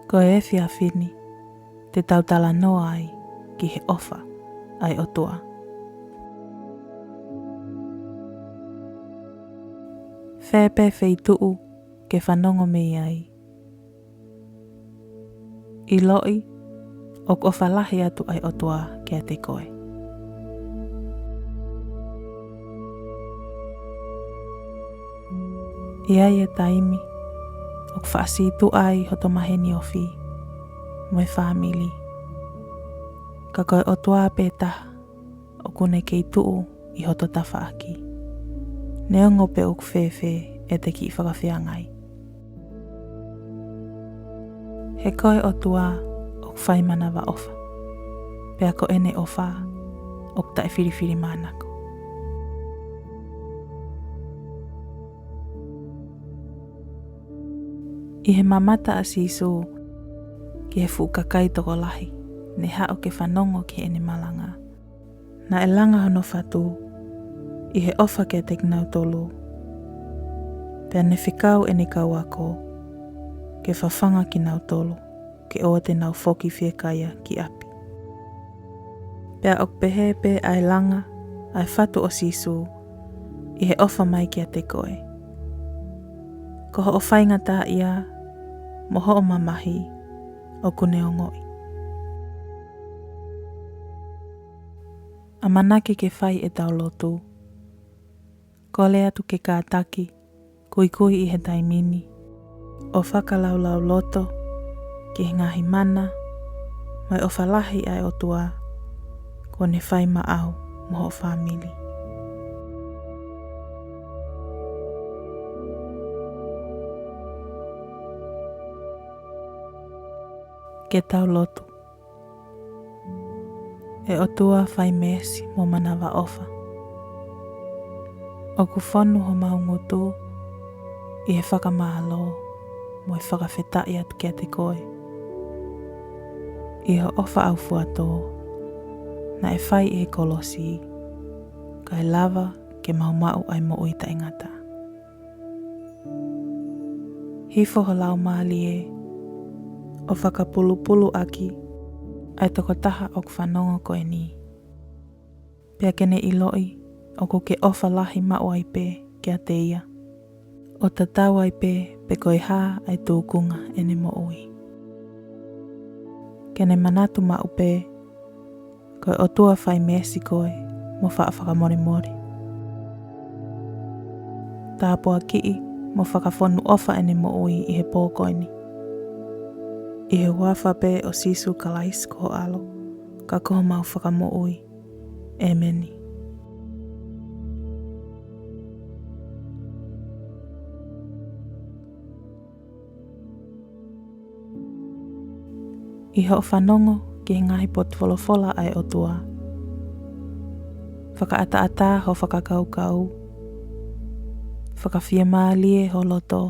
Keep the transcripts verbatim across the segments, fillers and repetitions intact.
Ko e efiafi ni te tau talanoa ai ki he ʻofa ʻa e ʻOtua. Fē pē feituʻu ke fanongo mei ai, ʻiloʻi ʻoku ʻofa lahi atu ʻa e ʻOtua kiate koe. ʻI ai e taimi ʻoku faʻa sītuʻa ai hoto maheni ofi mo e fāmili, ka ko e ʻOtua pē taha ʻoku ne kei tuʻu ʻi hoto tafaʻaki, neongo pe ʻoku fēfē ʻete kiʻi fakafeangai. He ko e ʻOtua ʻoku fai manavaʻofa, pea ko ʻene ʻofa ʻoku taʻefilifilimānako. ʻI he mamata ʻa Sīsū ki he fuʻu kakai tokolahi ne haʻu ke fanongo ki heʻene malanga, naʻe langa hono fatu ʻi he ʻofa kiate kinautolu, pea ne fekau ʻene kau ako ke fafanga kinautolu ke ʻoua te nau foki fiekaia ki ʻapi. Pea ʻoku pehē pē ʻa e langa ʻa e fatu ʻo Sīsū ʻi he ʻofa mai kiate koe. Ko hoʻo faingataʻaʻia mo hoʻo mamahi ʻoku ne ongoʻi. ʻAmanaki ke fai ʻetau lotu. Kole atu ke kātaki kuikui ʻi he taimi ni ʻo fakalaulauloto ki he ngaahi mana mo e ʻofa lahi ʻa e ʻOtua kuo ne fai maʻau mo hoʻo fāmili. Ke tau lotu. ʻE ʻOtua fai meesi mo manavaʻofa, ʻoku fonu homau ngutu ʻi he fakamālō mo e fakafetaʻi atu kiate koe ʻi hoʻo ʻofa ʻaufuatō naʻe fai ʻi he kolosi, kae lava ke mau maʻu ʻa e moʻui taʻengata. Hifo ho Laumālie ʻo fakapulupulu ʻaki ʻa e tokotaha ʻoku fanongo ko eni, pea ke ne ʻiloʻi ʻoku ke ʻofa lahi maʻu ai pē kiate ia, ʻo tatau ai pē pe ko e hā ʻa e tūkunga ʻene moʻui. Ke ne manatu maʻu pē ko e ʻOtua fai meesi koe mo faʻa fakamolemole. Tāpuakiʻi mo fakafonu ʻofa ʻene moʻui ʻi he pō ko eni. ʻI he huafa pē ʻo Sīsū Kalaisi ko ho ʻAlo, ka ko homau Fakamoʻui. ʻĒmeni. ʻI hoʻo fanongo ki he ngaahi potufolofola ʻa e ʻOtua, fakaʻataʻatā ho fakakaukau, fakafiemālie ho loto,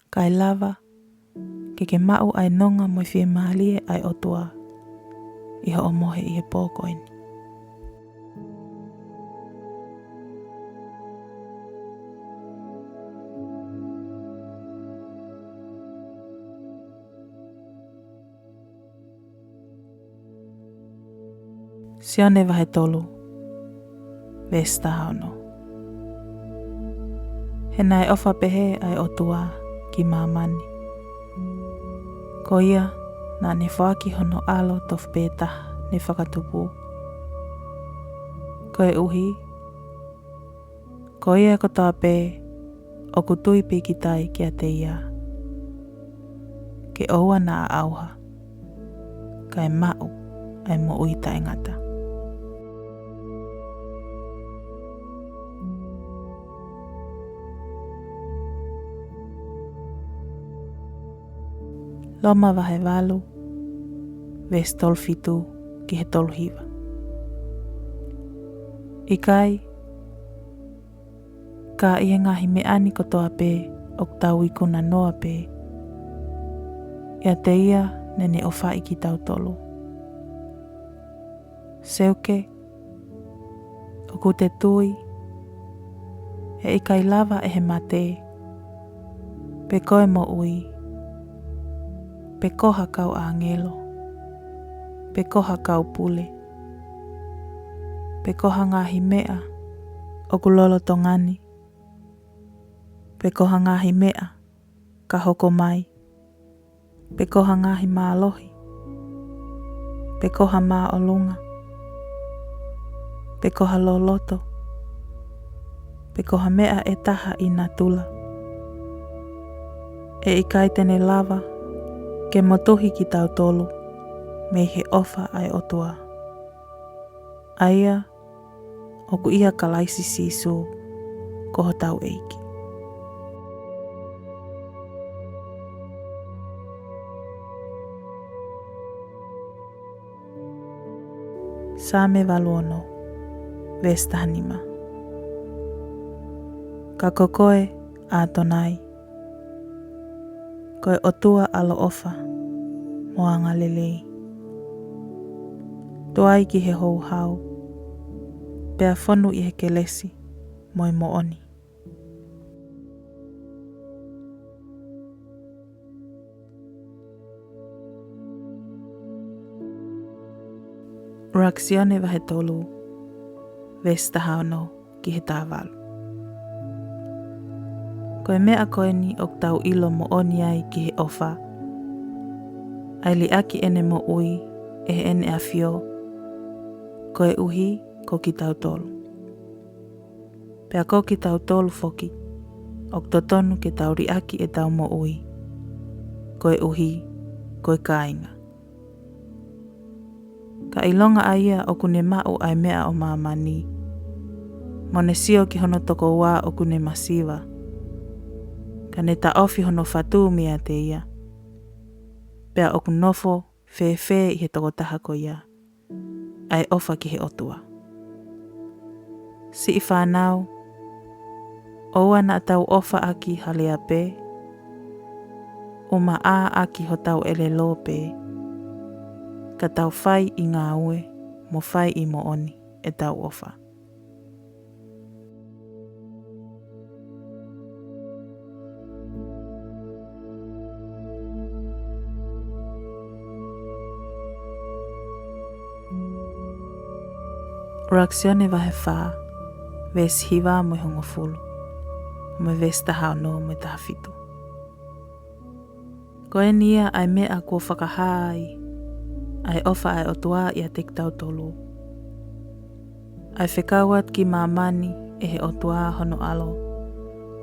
kae lava ke ke maʻu ʻa e nonga mo e fiemālie ʻa e ʻOtua ʻi hoʻo mohe ʻi he pō ko eni. Sione vahe tolu, veesi taha ono. He naʻe ʻofa pehē ʻa e ʻOtua ki māmani, ko ia naʻa ne foaki hono ʻAlo tofu pē taha ne fakatupu, koeʻuhi ko ia kotoa pē ʻoku tui pīkitai kiate ia, ke ʻoua naʻa ʻauha, kae maʻu ʻa e moʻui taʻengata. Loma vahe valu, veesi tolu fitu ki he tolu hiva. ʻIkai, ka ʻi he ngaahi meʻa ni kotoa pē ʻoku tau ikuna noa pē ʻiate ia naʻa ne ʻofaʻi kitautolu. Seuke, ʻoku te tui ʻe ʻikai lava ʻe he mate, pe ko e moʻui, pe ko ha kau ʻāngelo, pe ko ha kau pule, pe ko ha ngaahi meʻa ʻoku lolotonga ni, pe ko ha ngaahi meʻa ka hoko mai, pe ko ha ngaahi mālohi, pe ko ha māʻolunga, pe ko ha loloto, pe ko ha meʻa ʻe taha ʻi natula, ʻe ʻikai te ne lava ke motuhi kitautolu mei he ʻofa ʻa e ʻOtua, ʻa ia ʻoku ʻia Kalaisi Sīsū ko hotau ʻEiki. Saame valu ono, veesi taha nima. Ka ko koe, ʻAtonai, ko e ʻOtua ʻaloʻofa mo angalelei, tuai ki he houhau, pea fonu ʻi he kelesi mo e moʻoni. ʻUluaki Sione vahe tolu, veesi taha ono ki he taha valu. Ko e meʻa ko eni ʻoku tau ʻilo moʻoni ai ki he ʻofa, ʻa e liʻaki ʻene moʻui ʻe heʻene ʻAfio, koeʻuhi ko kitautolu. Pea ko kitautolu foki, ʻoku totonu ke tau liʻaki ʻetau moʻui, koeʻuhi ko e kāinga. Ka ʻilonga ʻa ia ʻoku ne maʻu ʻa e meʻa ʻo māmani, mo ne sio ki hono tokoua ʻoku ne masiva, ka ne taʻofi hono fatu meiate ia, pea ʻoku nofo fēfē ʻi he tokotaha ko ia ʻa e ʻofa ki he ʻOtua? Siʻi fānau, ʻoua naʻa tau ʻofa ʻaki ha lea pē, ʻumaʻā ʻaki hotau ʻelelo pē, ka tau fai ʻi ngāue mo fai ʻi moʻoni ʻetau ʻofa. ʻUluaki Sione vahe fā, veesi hiva mo e hongofulu, mo e veesi taha ono mo e taha fitu. Ko eni ia ʻa e meʻa kuo fakahā ai ʻa e ʻofa ʻa e ʻOtua ʻiate kitautolu, ʻa e fekau atu ki māmani ʻe he ʻOtua hono ʻAlo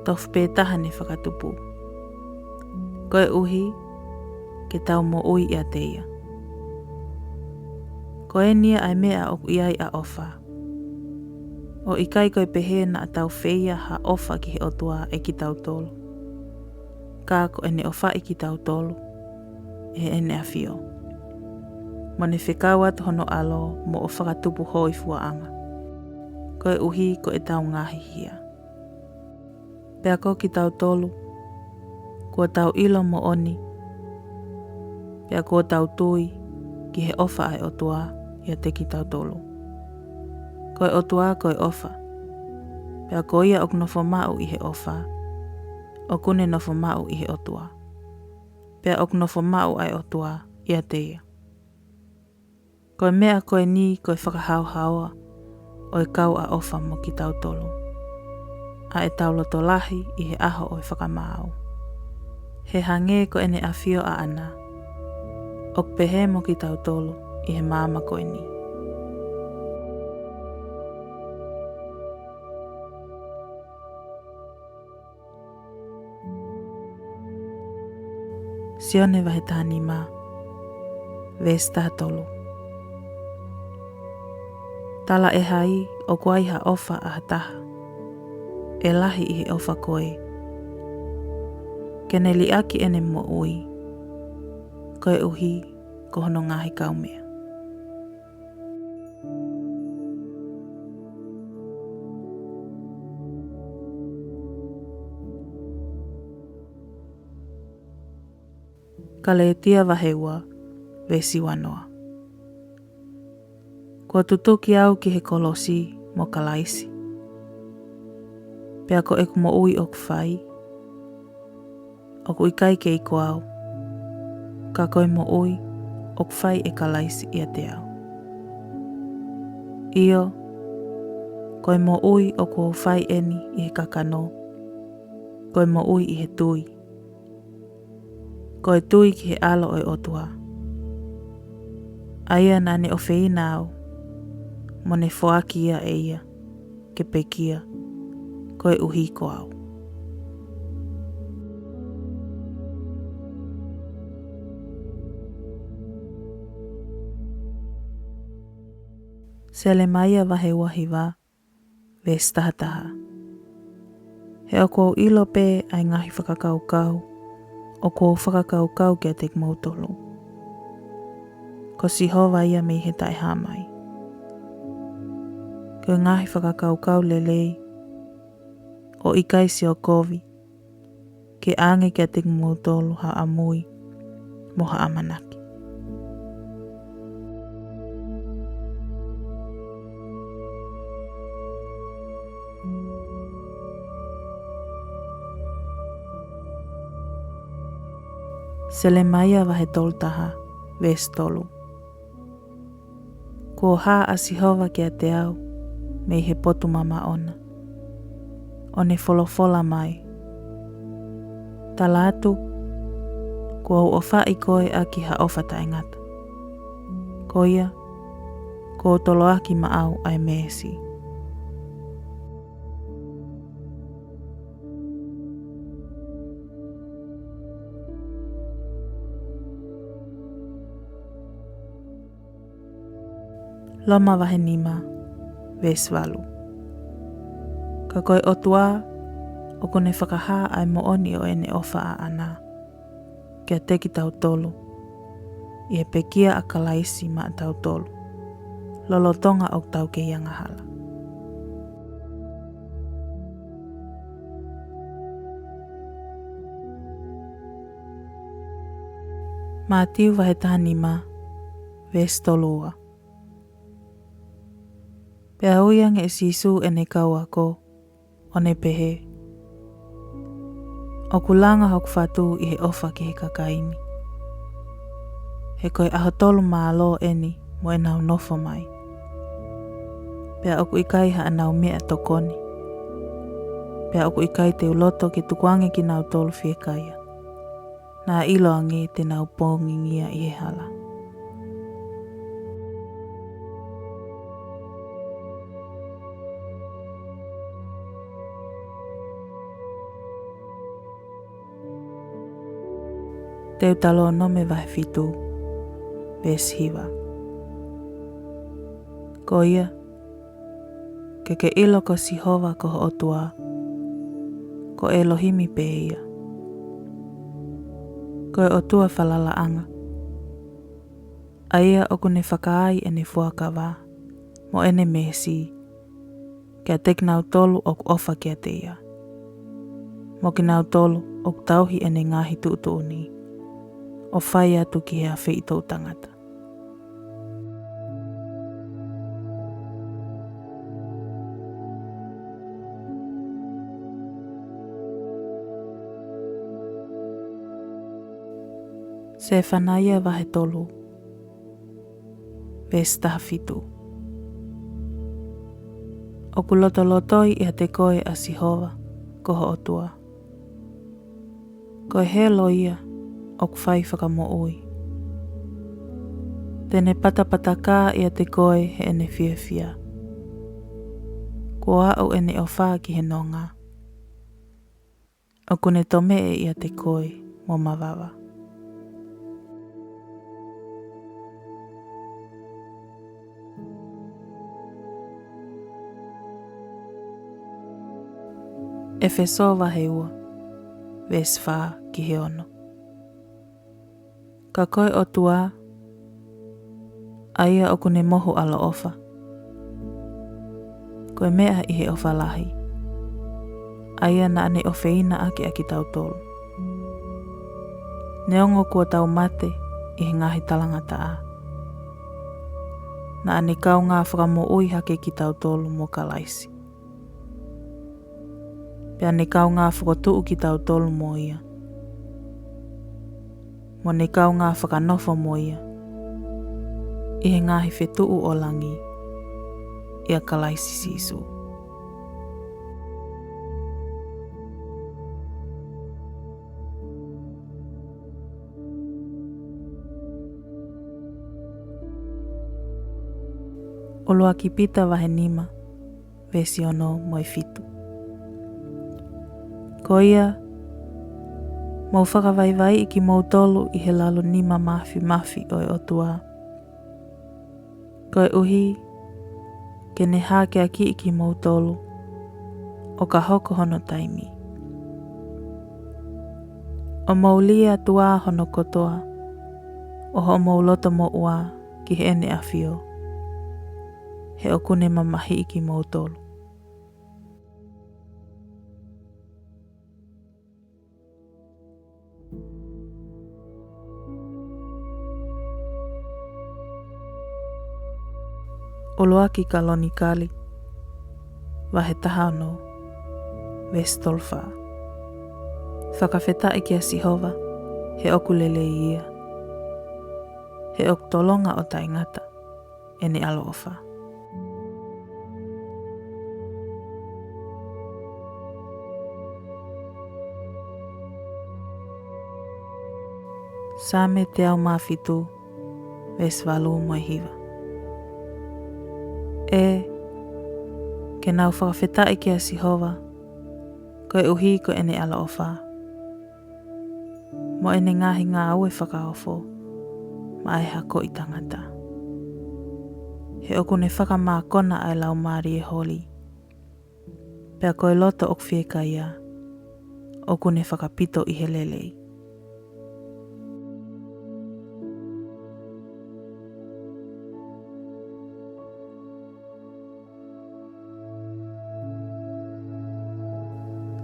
tofu pē taha ne fakatupu, koeʻuhi ke tau moʻui ʻiate ia. Ko eni ia ʻa e meʻa ʻoku ʻi ai ʻa e ʻofa, ʻo ʻikai ko e pehē naʻa tau feia ha ʻofa ki he ʻOtua ʻe kitautolu, ka ko ʻene ʻofaʻi kitautolu ʻe heʻene ʻAfio, mo ne fekau atu hono ʻAlo moʻo fakatupu hōifuaʻanga, koeʻuhi ko ʻetau ngaahi hia. Pea ko kitautolu, kuo tau ʻilo moʻoni, pea kuo tau tui ki he ʻofa ʻa e ʻOtua ʻiate kitautolu. Ko e ʻOtua ko e ʻofa, pea ko ia ʻoku nofo maʻu ʻi he ʻofa, ʻoku ne nofo maʻu ʻi he ʻOtua, pea ʻoku nofo maʻu ʻa e ʻOtua ʻiate ia. Ko e meʻa ko eni ko e fakahaohaoa ʻo e kau ʻa ʻofa mo kitautolu, ʻa ʻetau loto lahi ʻi he ʻaho ʻo e fakamaau, he hangē ko ʻene ʻAfio ʻaʻana ʻoku pehē mo kitautolu ʻi he maama ko eni. Sione vahe taha nima, veesi taha tolu. Talaʻehai ʻoku ai ha ʻofa ʻa ha taha ʻe lahi ʻi he ʻofa ko ē, ke ne liʻaki ʻene moʻui koeʻuhi ko hono ngaahi kaumeʻa. Kalētia vahe ua, veesi ua noa. Kuo tutuki au ki he kolosi mo Kalaisi, pea ko ʻeku moʻui ʻoku fai, ʻoku ʻikai kei ko au, ka ko e moʻui ʻoku fai ʻe Kalaisi ʻiate au. ʻIo, ko e moʻui ʻoku ou fai ʻeni ʻi he kakano, ko e moʻui ʻi he tui. Ko e tui ki he ʻAlo ʻo e ʻOtua, ʻa ia naʻa ne ʻofeina au, mo ne foaki ia ʻe ia ke pekia koeʻuhi ko au. Selemaia vahe ua hiva, veesi taha taha. He ʻoku ou ʻilo pē ʻa e ngaahi fakakaukau ʻoku ou fakakaukau kiate kimoutolu, ko Sihova ia mei he taʻehāmai, ko e ngaahi fakakaukau lelei, ʻo ʻikai siʻi kovi, ke ʻange kiate kimoutolu ha ʻamui mo ha ʻamanaki. Selemaia vahe tolu taha, veesi tolu. Kuo hā ʻa Sihova kiate au mei he potu mamaʻo na, ʻo ne folofola mai, tala atu, kuo u ʻofaʻi koe ʻaki ha ʻofa taʻengata. Ko ia, kuo u toloaki maʻau ʻa e meesi. Loma vahe nima, veesi valu. Ka ko e ʻOtua, ʻoku ne fakahā ʻa e moʻoni ʻo ʻene ʻofa ʻaʻana kiate kitautolu, ʻi he pekia ʻa Kalaisi maʻatautolu, lolotonga ʻoku tau kei angahala. Mātiu vahe taha nima, veesi tolu ua. Pea ui ange ʻe Sīsū ʻene kau ako, ʻo ne pehē, ʻoku langa hoku fatu ʻi he ʻofa ki he kakai ni. He ko e ʻaho tolu mālō ʻeni mo ʻenau nofo mai, pea ʻoku ʻikai haʻanau meʻatokoni, pea ʻoku ʻikai te u loto ke tukuange kinautolu fiekaia. Naʻa ʻiloange te nau pongingia ʻi he hala. Teutalōnome vahe fitu, veesi hiva. Ko ia, ke ke ʻilo ko Sihova ko ho ʻOtua, ko ʻElohimi pē ia, ko e ʻOtua falalaʻanga, ʻa ia ʻoku ne fakaai ʻene fuakava mo ʻene meesi kiate kinautolu ʻoku ʻofa kiate ia, mo kinautolu ʻoku tauhi ʻene ngaahi tuʻutuʻuni, ʻo fai atu ki he afeʻi toʻutangata. Sefanaia vahe tolu, veesi taha fitu. ʻOku lotolotoi ʻiate koe ʻa Sihova, ko ho ʻOtua, ko e helo ia ʻoku fai fakamoʻui. Te ne patapatakā ʻiate koe heʻene fiefia. Kuo aʻu ʻene ʻofa ki he nonga, ʻoku ne tomeʻe ʻiate koe mo mavava. ʻEfesō vahe ua, veesi fā ki he ono. Ka ko e ʻOtua, ʻa ia ʻoku ne mohu ʻaloʻofa, ko e meʻa ʻi he ʻofa lahi, ʻa ia naʻa ne ʻofeina ʻaki ʻa kitautolu, neongo kuo tau mate ʻi he ngaahi talangataʻa, naʻa ne kaungā fakamoʻui hake kitautolu mo Kalaisi. Pea ne kaungā fokotuʻu kitautolu mo ia, mo ʻene kaungā fakanofo mo ia ʻi he ngaahi fetuʻu ʻo langi, ʻia Kalaisi Sīsū. ʻUluaki Pita vahe nima, veesi ono mo e fitu. Ko ia, mou fakavaivaiʻi kimoutolu ʻi he lalo nima māfimafi ʻo e ʻOtua, koeʻuhi ke ne hākeakiʻi kimoutolu ʻo ka hoko hono taimi. ʻO mou lī atu ā hono kotoa ʻo hoʻomou loto moʻua ki heʻene ʻAfio, he ʻoku ne mamahiʻi kimoutolu. ʻUluaki Kalonikali, vahe taha ono, veesi tolu fā. Fakafetaʻi kia Sihova, he ʻoku lelei ia, he ʻoku tolonga ʻo taʻengata ʻene ʻaloʻofa. Saame teau mā fitu, veesi valu mo e hiva. ʻE, ke nau fakafetaʻi kia Sihova, koeʻuhi ko ʻene ʻaloʻofa, mo ʻene ngaahi ngāue fakaofo maʻa e hakoʻi tangata. He ʻoku ne fakamākona ʻa e laumālie holi, pea ko e loto ʻoku fiekaia ʻoku ne fakapito ʻi he lelei.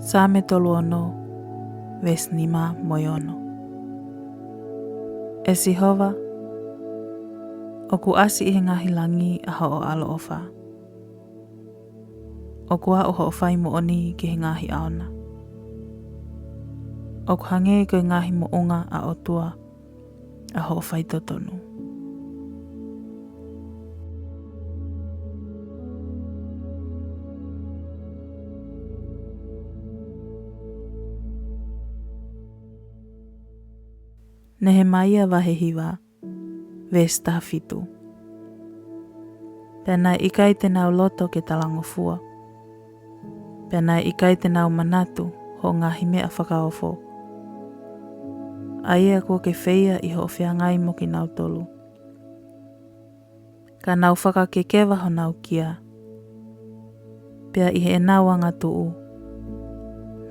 Saame tolu ono, veesi nima mo e ono. ʻE Sihova, ʻoku ʻasi ʻi he ngaahi langi ʻa hoʻo ʻaloʻofa, ʻoku aʻu hoʻo fai moʻoni ki he ngaahi ʻao na. ʻOku hangē ko e ngaahi moʻunga ʻa ʻOtua ʻa hoʻo faitotonu. Nehemaia vahe hiva, veesi taha fitu. Pea naʻe ʻikai te nau loto ke talangofua, pea naʻe ʻikai te nau manatu hoʻo ngaahi meʻa fakaofo, ʻa ia kuo ke feia ʻi hoʻo feangai mo kinautolu. Ka nau fakakekeva honau kia, pea ʻi heʻenau angatuʻu,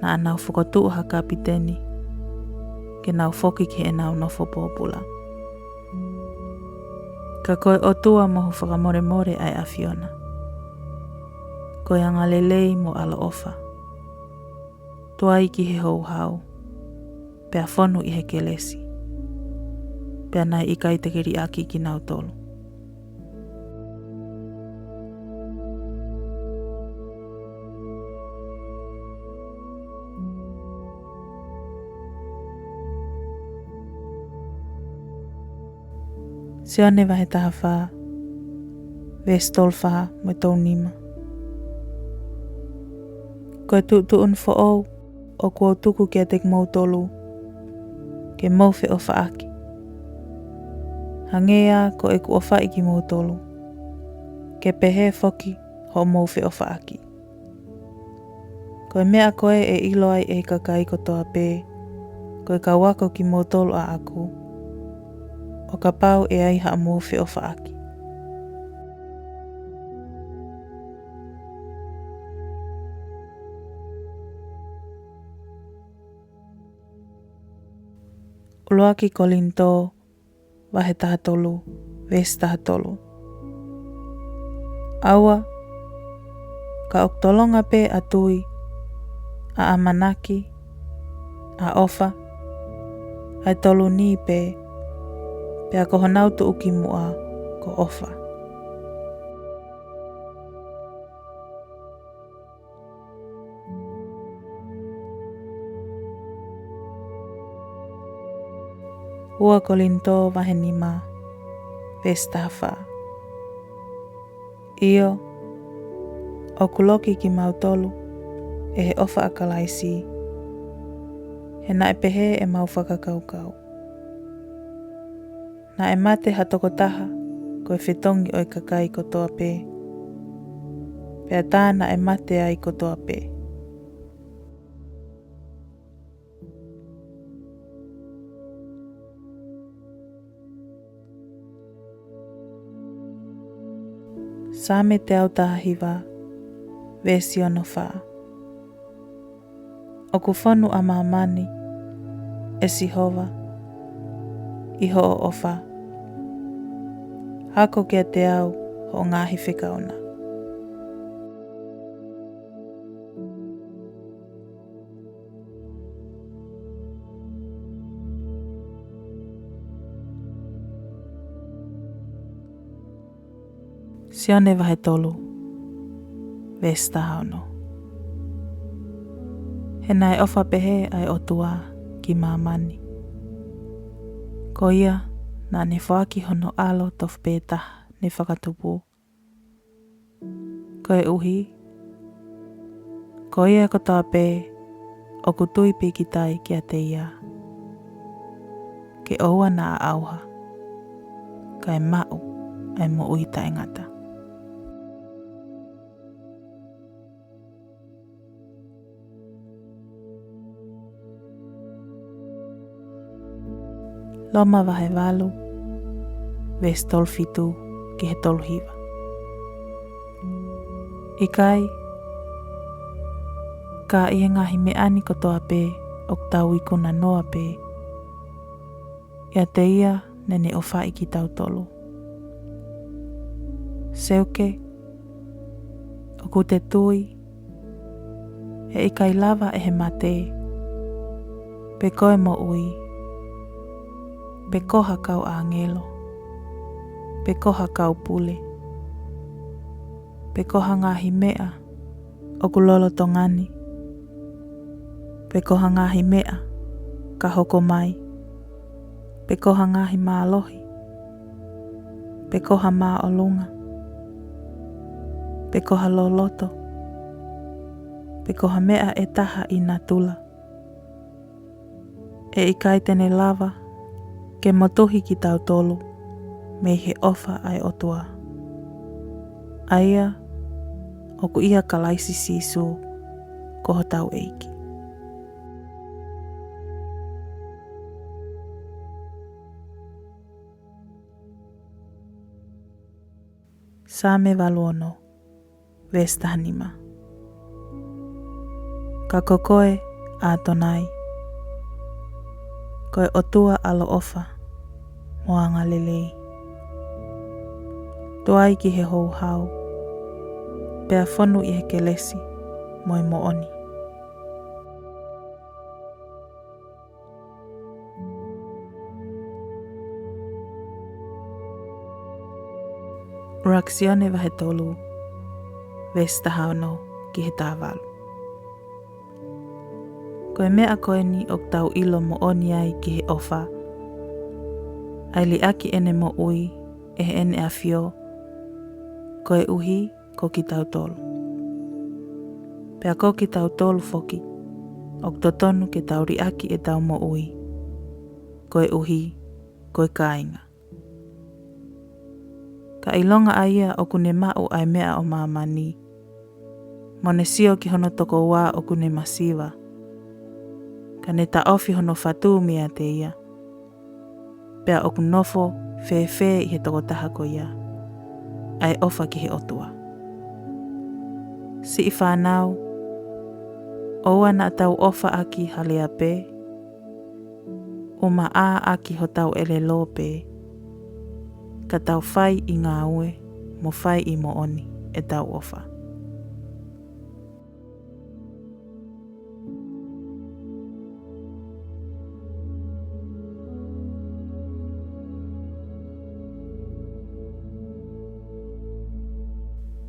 naʻa nau fokotuʻu ha kapiteni ke nau foki ki heʻenau nofo pōpula. Ka ko e ʻOtua mohu fakamolemole ʻa e ʻAfiona, ko e angalelei mo ʻaloʻofa, tuai ki he houhau, pea fonu ʻi he kelesi, pea naʻe ʻikai te ke liʻaki kinautolu. Sione vahe taha fā, veesi tolu fā mo e tolu nima. Ko e tuʻutuʻuni foʻou ʻoku ou tuku kiate kimoutolu, ke mou feʻofaʻaki, hangē ā ko ʻeku ʻofaʻi kimoutolu, ke pehē foki hoʻomou feʻofaʻaki. Ko e meʻa ko ē ʻe ʻilo ai ʻe he kakai kotoa pē ko e kau ako kimoutolu ʻaʻaku, ʻo kapau ʻe ai haʻamou feʻofaʻaki. ʻUluaki Kolinitō, vahe taha tolu, veesi taha tolu. ʻAua, ka ʻoku tolonga pē ʻa tui, ʻa ʻamanaki, ʻa ʻofa, ʻa e tolu ni pē, pea ko honau tuʻukimuʻa ko ʻofa. Ua Kolinitō vahe nima, veesi taha fā. ʻIo, ʻoku loki kimautolu ʻe he ʻofa ʻa Kalaisi, he naʻe pehē ʻemau fakakaukau. Naʻe mate ha tokotaha ko e fetongi ʻo e kakai kotoa pē, pea tā naʻe mate ai kotoa pē. Saame teau taha hiva, veesi ono fā. ʻOku fonu ʻa māmani, ʻe Sihova, ʻi hoʻo ʻofa. Ako kiate au hoʻo ngaahi fekau na. Sione vahe tolu, veesi taha ono. He naʻe ʻofa pehē ʻa e ʻOtua ki māmani, ko ia naʻa ne foaki hono ʻAlo tofu pē taha ne fakatupu, koeʻuhi ko ia kotoa pē ʻoku tui pīkitai kiate ia, ke ʻoua naʻa ʻauha, kae maʻu ʻa e moʻui taʻengata. Loma vahe valu, veesi tolu fitu ki he tolu hiva. ʻIkai, ka ʻi he ngaahi meʻa ni kotoa pē ʻoku tau ikuna noa pē, ʻiate ia naʻa ne ʻofaʻi kitautolu. Seuke, ʻoku te tui ʻe ʻikai lava ʻe he mate, pe ko e moʻui, pe ko ha kau ʻāngelo, pe ko ha kau pule, pe ko ha ngaahi meʻa ʻoku lolotonga ni, pe ko ha ngaahi meʻa ka hoko mai, pe ko ha ngaahi mālohi, pe ko ha māʻolunga, pe ko ha loloto, pe ko ha meʻa ʻe taha ʻi natula, ʻe ʻikai te ne lava ke motuhi kitautolu mei he ʻofa ʻa e ʻOtua, ʻa ia ʻoku ʻia Kalaisi Sīsū ko hotau ʻEiki. Saame valu ono, veesi taha nima. Ka ko koe, ʻAtonai, ko e ʻOtua ʻaloʻofa mo angalelei, tuai ki he houhau, pea fonu ʻi he kelesi mo e moʻoni. ʻUluaki Sione vahe tolu, veesi taha ono ki he taha valu. Ko e meʻa ko eni ʻoku tau ʻilo moʻoni ai ki he ʻofa, ʻa e liʻaki ʻene moʻui ʻe heʻene ʻAfio, koeʻuhi ko kitautolu. Pea ko kitautolu foki, ʻoku totonu ke tau liʻaki ʻetau moʻui, koeʻuhi ko e kāinga. Ka ʻilonga ʻa ia ʻoku ne maʻu ʻa e meʻa ʻo māmani, mo ne sio ki hono tokoua ʻoku ne masiva, ka ne taʻofi hono fatu meiate ia, pea ʻoku nofo fēfē ʻi he tokotaha ko ia ʻa e ʻofa ki he ʻOtua? Siʻi fānau, ʻoua naʻa tau ʻofa ʻaki ha lea pē, ʻumaʻā ʻaki hotau ʻelelo pē, ka tau fai ʻi ngāue mo fai ʻi moʻoni ʻetau ʻofa.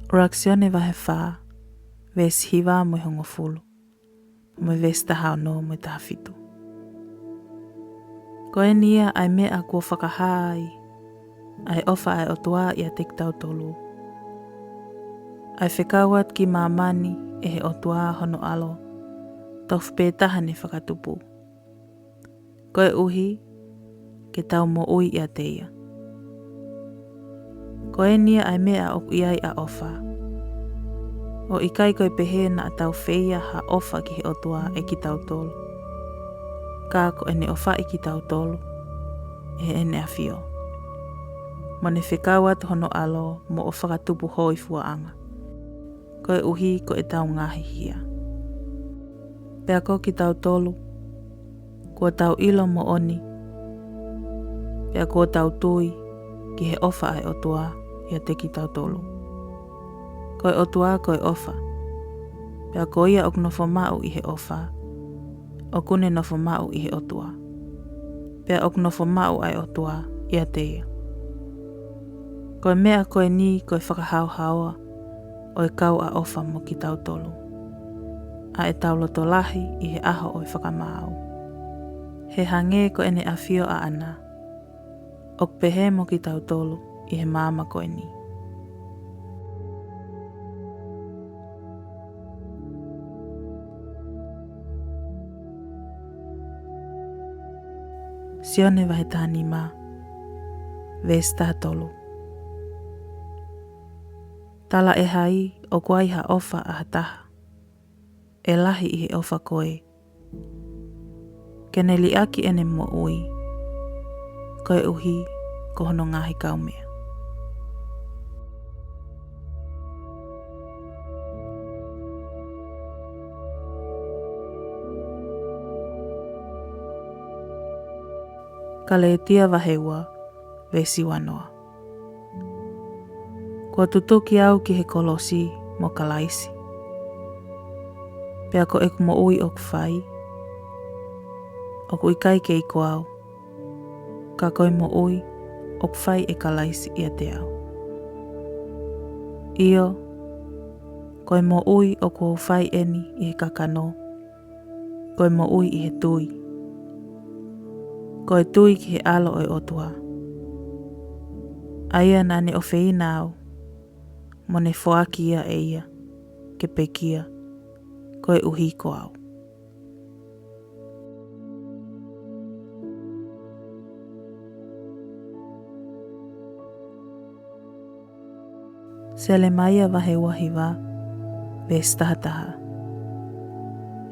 ʻUluaki Sione vahe fā, veesi hiva mo e hongofulu, mo e veesi taha ono mo e taha fitu. Ko eni ia ʻa e meʻa kuo fakahā ai ʻa e ʻofa ʻa e ʻOtua ʻiate kitautolu: ʻa e fekau atu ki māmani ʻe he ʻOtua hono ʻAlo tofu pē taha ne fakatupu, koeʻuhi ke tau moʻui ʻiate ia. Ko eni ia ʻa e meʻa ʻoku ʻi ai ʻa ʻofa: ʻo ʻikai ko e pehē naʻa tau feia ha ʻofa ki he ʻOtua ʻe kitautolu, ka ko ʻene ʻofaʻi kitautolu ʻe heʻene ʻAfio, mo ne fekau atu hono ʻAlo moʻo fakatupu hōifuaʻanga, koeʻuhi ko ʻetau ngaahi hia. Pea ko kitautolu, kuo tau ʻilo moʻoni, pea kuo tau tui ki he ʻofa ʻa e ʻOtua ʻiate kitautolu. Ko e ʻOtua ko e ʻofa, pea ko ia ʻoku nofo maʻu ʻi he ʻofa, ʻoku ne nofo maʻu ʻi he ʻOtua, pea ʻoku nofo maʻu ʻa e ʻOtua ʻiate ia. Ko e meʻa ko eni ko e fakahaohaoa ʻo e kau ʻa ʻofa mo kitautolu, ʻa ʻetau loto lahi ʻi he ʻaho ʻo e fakamaau, he hangē ko ʻene ʻAfio ʻaʻana ʻoku pehē mo kitautolu ʻi he maama ko eni. Sione vahe taha nima, veesi taha tolu. Talaʻehai ʻoku ai ha ʻofa ʻa ha taha ʻe lahi ʻi he ʻofa ko ē, ke ne liʻaki ʻene moʻui koeʻuhi ko hono ngaahi kaumeʻa? Kalētia vahe ua, veesi ua noa. Kuo tutuki au ki he kolosi mo Kalaisi, pea ko ʻeku moʻui ʻoku fai, ʻoku ʻikai kei ko au, ka ko e moʻui ʻoku fai ʻe Kalaisi ʻiate au. ʻIo, ko e moʻui ʻoku ou fai eni ʻi he kakano, ko e moʻui ʻi he tui, ko e tui ki he ʻAlo ʻo e ʻOtua, ʻa ia naʻa ne ʻofeina au, mo ne foaki ia ʻe ia ke pekia koeʻuhi ko au. Selemaia vahe ua hiva, veesi taha taha.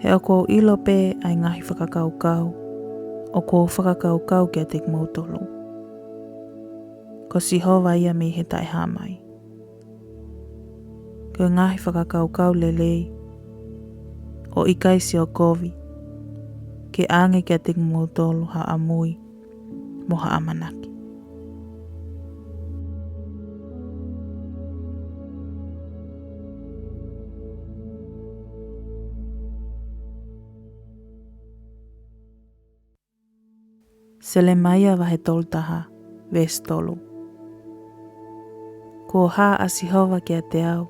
He ʻoku ou ʻilo pē ʻa e ngaahi fakakaukau ʻoku ou fakakaukau kiate kimoutolu, ko Sihova ia mei he taʻehāmai, ko e ngaahi fakakaukau lelei, ʻo ʻikai sio kovi, ke ʻange kiate kimoutolu ha ʻamui mo ha ʻamanaki. Selemaia vahe tolu taha, veesi tolu. Kuo hā ʻa Sihova kiate au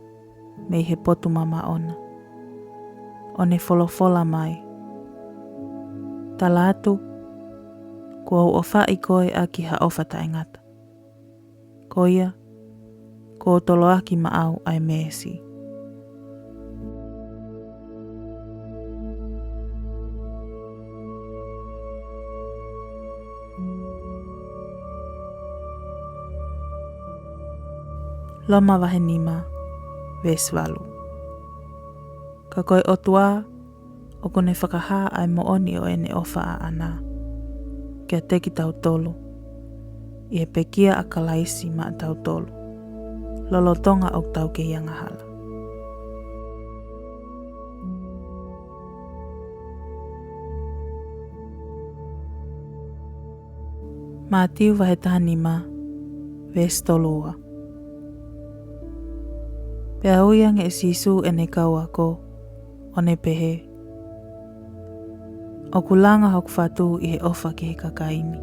mei he potu mamaʻo na, ʻo ne folofola mai, tala atu, kuo u ʻofaʻi koe ʻaki ha ʻofa taʻengata. Ko ia, kuo u toloaki maʻau ʻa e meesi. Loma vahe nima, veesi valu. Ka ko e ʻOtua ʻoku ne fakahā ʻa e moʻoni ʻo ʻene ʻofa ʻaʻana kiate kitautolu ʻi he pekia ʻa Kalaisi maʻatautolu, lolotonga ʻoku tau kei angahala. Mātiu vahe taha nima, veesi tolu ua. Pea ui ange ʻe Sīsū ʻene kau ako, ʻo ne pehē, ʻOku langa hoku fatu ʻi he ʻofa ki he kakai ni.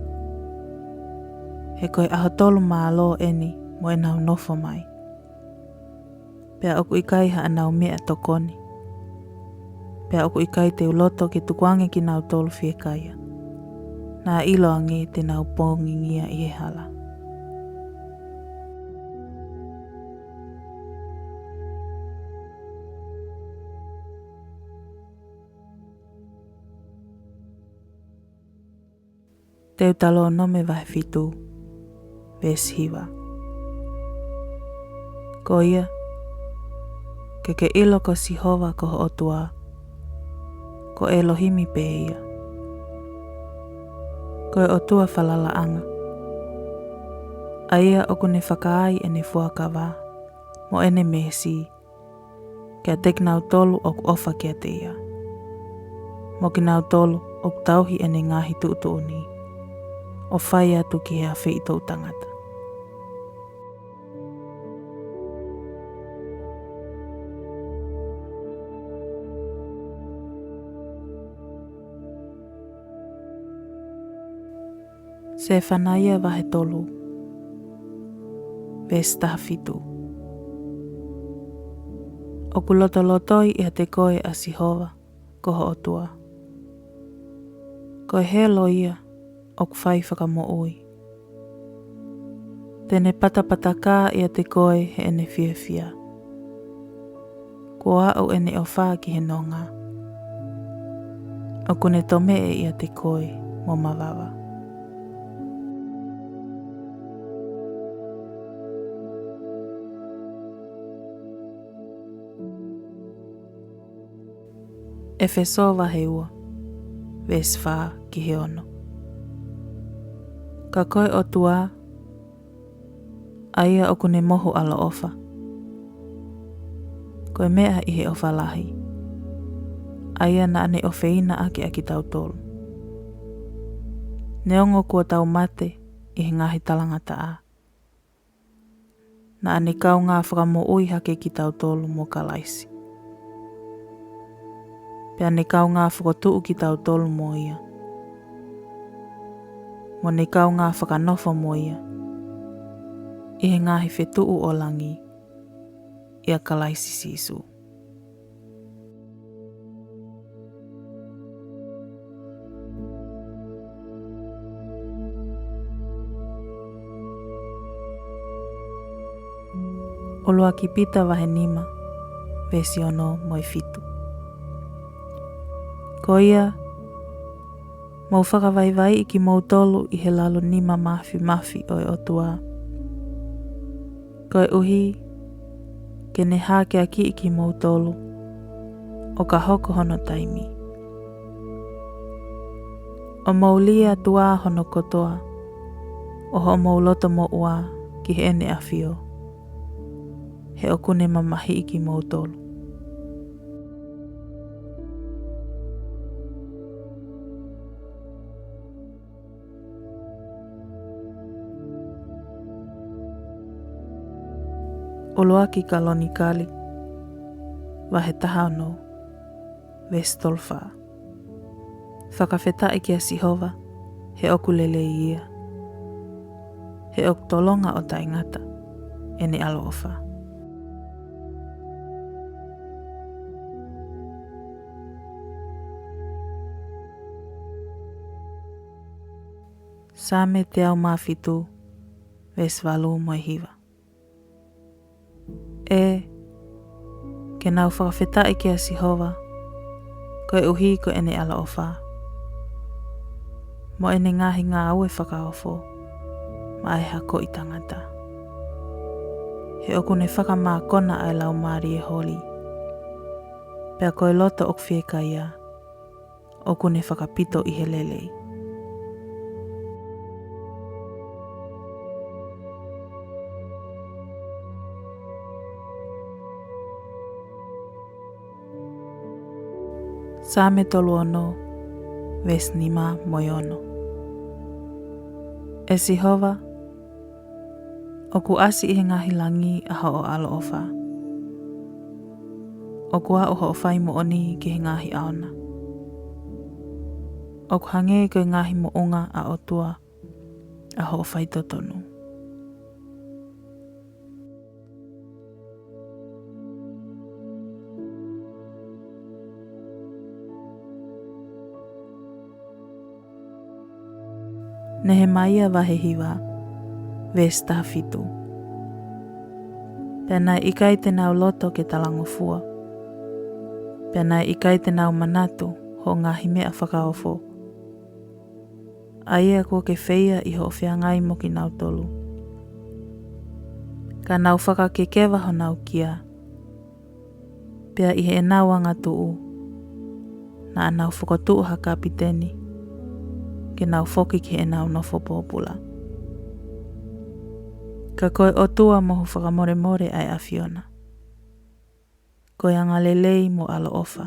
He ko e ʻaho tolu mālō eni mo ʻenau nofo mai, pea ʻoku ʻikai haʻanau meʻatokoni, pea ʻoku ʻikai te u loto ke tukuange kinautolu fiekaia, Naʻa ʻiloange te nau pongingia ʻi he hala. Teutalōnome vahe fitu, veesi hiva. Ko ia, ke ke ʻilo ko Sihova ko ho ʻOtua, ko ʻElohimi pē ia. Ko e ʻOtua falalaʻanga, ʻa ia ʻoku ne fakaai ʻene fuakava mo ʻene meesi kiate kinautolu ʻoku ʻofa kiate ia, mo kinautolu ʻoku tauhi ʻene ngaahi tuʻutuʻuni, ʻo fai atu ki he afeʻi toʻutangata. Sefanaia vahe tolu, veesi taha fitu. ʻOku lotolotoi ʻiate koe ʻa Sihova ko ho ʻOtua, ko e helo ia ʻoku fai fakamoʻui. Te ne patapatakā ʻiate koe heʻene fiefia. Kuo aʻu ʻene ʻofa ki he nonga, ʻoku ne tomeʻe ʻiate koe mo mavava. ʻEfesō vahe ua, veesi fā ki he ono. Ka ko e ʻOtua, ʻa ia ʻoku ne mohu ʻaloʻofa, ko e meʻa ʻi he ʻofa lahi, ʻa ia naʻa ne ʻofeina ʻaki ʻa kitautolu, neongo kuo tau mate ʻi he ngaahi talangataʻa, naʻa ne kaungā fakamoʻui hake kitautolu mo Kalaisi, pea ne kaungā fokotuʻu kitautolu mo ia, mo ne kaungā fakanofo mo ia ʻi he ngaahi fetuʻu ʻo langi, ʻia Kalaisi Sīsū. ʻUluaki Pita vahe nima, veesi ono mo e fitu. Ko ia, mou fakavaivaiʻi kimoutolu ʻi he lalo nima mafimafi ʻo e ʻOtua, koeʻuhi ke ne hākeakiʻi kimoutolu ʻo ka hoko hono taimi. ʻO mou lī atu ā hono kotoa ʻo hoʻomou loto moʻua ki heʻene ʻafio, he ʻoku ne mamahiʻi kimoutolu. ʻUluaki Kalonikali vahe taha ono, veesi tolu fā. Fakafetaʻi kia Sihova, he ʻoku lelei ia, he ʻoku tolonga ʻo taʻengata ʻene ʻaloʻofa. Saame teau mā fitu, veesi valu mo e hiva. ʻE, ke nau fakafetaʻi kia Sihova, koeʻuhi ko ʻene ʻaloʻofa, mo ʻene ngaahi ngāue fakaofo maʻa e hakoʻi tangata. He ʻoku ne fakamākona ʻa e laumālie holi, pea ko e loto ʻoku fiekaia ʻoku ne fakapito ʻi he lelei. Saame tolu ono, veesi nima mo e ono. ʻE Sihova, ʻoku ʻasi ʻi he ngaahi langi ʻa hoʻo ʻaloʻofa. ʻOku aʻu hoʻo fai moʻoni ki he ngaahi ʻao na. ʻOku hangē ko e ngaahi moʻunga ʻa ʻOtua ʻa hoʻo faitotonu. Nehemaia vahe hiva, veesi taha fitu. Pea naʻe ʻikai te nau loto ke talangofua, pea naʻe ʻikai te nau manatu hoʻo ngaahi meʻa fakaofo, ʻa ia kuo ke feia ʻi hoʻo feangai mo kinautolu. Ka nau fakakekeva honau kia, pea ʻi heʻenau angatuʻu, naʻa nau fokotuʻu ha kapiteni, ke nau foki ki heʻenau nofo pōpula. Ka ko e ʻOtua mohu fakamolemole ʻa e ʻAfiona, ko e angalelei mo ʻaloʻofa.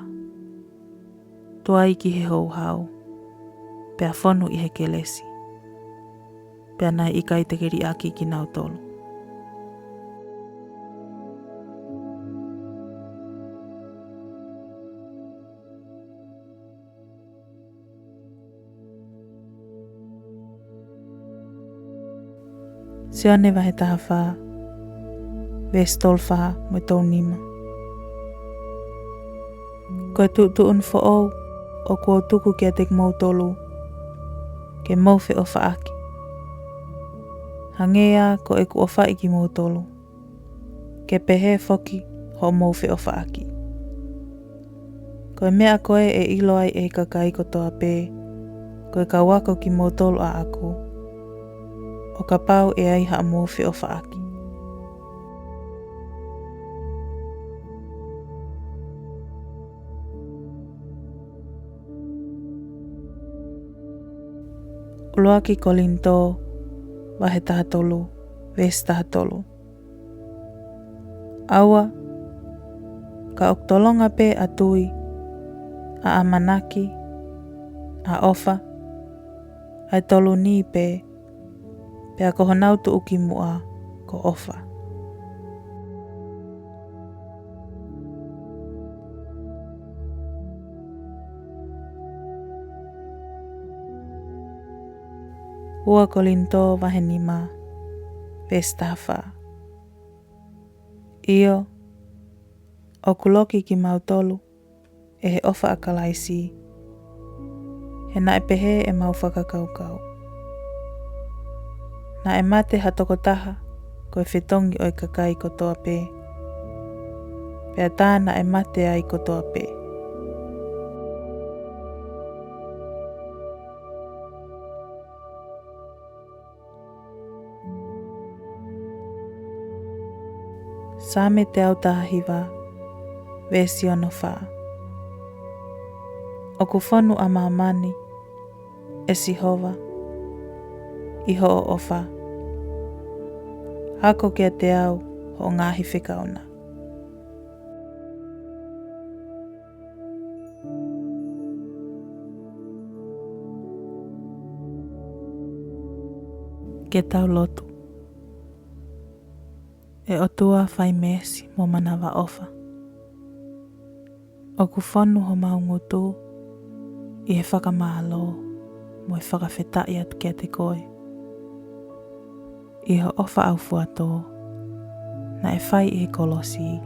Tuai ki he houhau, pea fonu ʻi he kelesi, pea naʻe ʻikai te ke liʻaki kinautolu. Sione vahe taha fā, veesi tolu fā mo e tolu nima. Ko e tuʻutuʻuni foʻou ʻoku ou tuku kiate kimoutolu, ke mou feʻofaʻaki, hangē ā ko ʻeku ʻofaʻi kimoutolu, ke pehē foki hoʻomou feʻofaʻaki. Ko e meʻa ko ē ʻe ʻilo ai ʻe he kakai kotoa pē ko e kau ako kimoutolu ʻaʻaku, ʻo kapau ʻe ai haʻamou feʻofaʻaki. ʻUluaki Kolinitō vahe taha tolu, veesi taha tolu. ʻAua, ka ʻoku tolonga pē ʻa tui, ʻa ʻamanaki, ʻa ʻofa, ʻa e tolu ni pē, pea ko honau tuʻukimuʻa ko ʻofa. Ua Kolinitō vahe nima, veesi taha fā. ʻIo, ʻoku loki kimautolu ʻe he ʻofa ʻa Kalaisi, he naʻe pehē ʻemau fakakaukau. Naʻe mate ha tokotaha ko e fetongi ʻo e kakai kotoa pē, pea tā naʻe mate ai kotoa pē. Saame teau taha hiva, veesi ono fā. ʻOku fonu ʻa māmani, ʻe Sihova, ʻi hoʻo ʻofa. Ako kiate au hoʻo ngaahi fekau na. Ke tau lotu. ʻE ʻOtua fai meesi mo manavaʻofa, ʻoku fonu homau ngutu ʻi he fakamālō mo e fakafetaʻi atu kiate koe. ʻI hoʻo ʻofa ʻaufuatō naʻe fai ʻi he kolosi,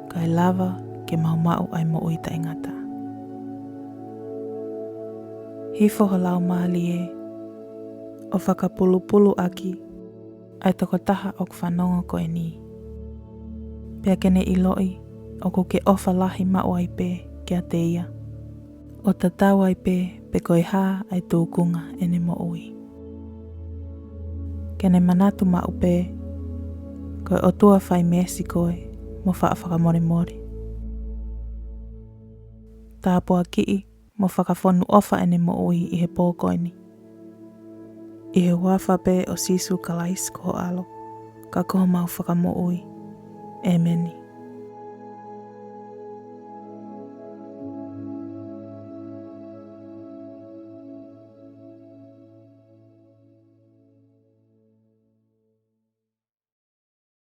kae lava ke mau maʻu ʻa e moʻui taʻengata. Hifo ho Laumālie ʻo fakapulupulu ʻaki ʻa e tokotaha ʻoku fanongo ko eni, pea ke ne ʻiloʻi ʻoku ke ʻofa lahi maʻu ai pē kiate ia, ʻo tatau ai pē pe ko e hā ʻa e tūkunga ʻene moʻui. Ke ne manatu maʻu pē ko e ʻOtua fai meesi koe mo faʻa fakamolemole. Tāpuakiʻi mo fakafonu ʻofa ʻene moʻui ʻi he pō ko eni. ʻI he huafa pē ʻo Sīsū Kalaisi ko ho ʻAlo, ka ko homau Fakamoʻui. ʻĒmeni.